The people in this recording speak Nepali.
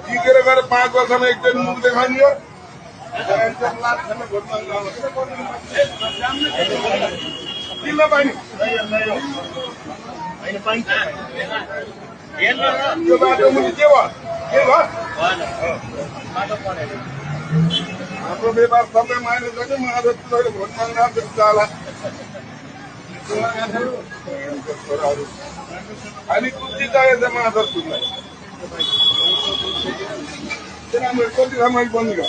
जितेर गएर 5 वर्षमा एकचोटि मुख देखाइयो किन पाइने यो बाटो मुनि के भयो हाम्रो व्यवहार सबै माइनस छ कि माधव तुलैले भोट माग्न आएको चाला हामी कुर्ती चाहिएको छ माधव तुललाई कति समय बन्द के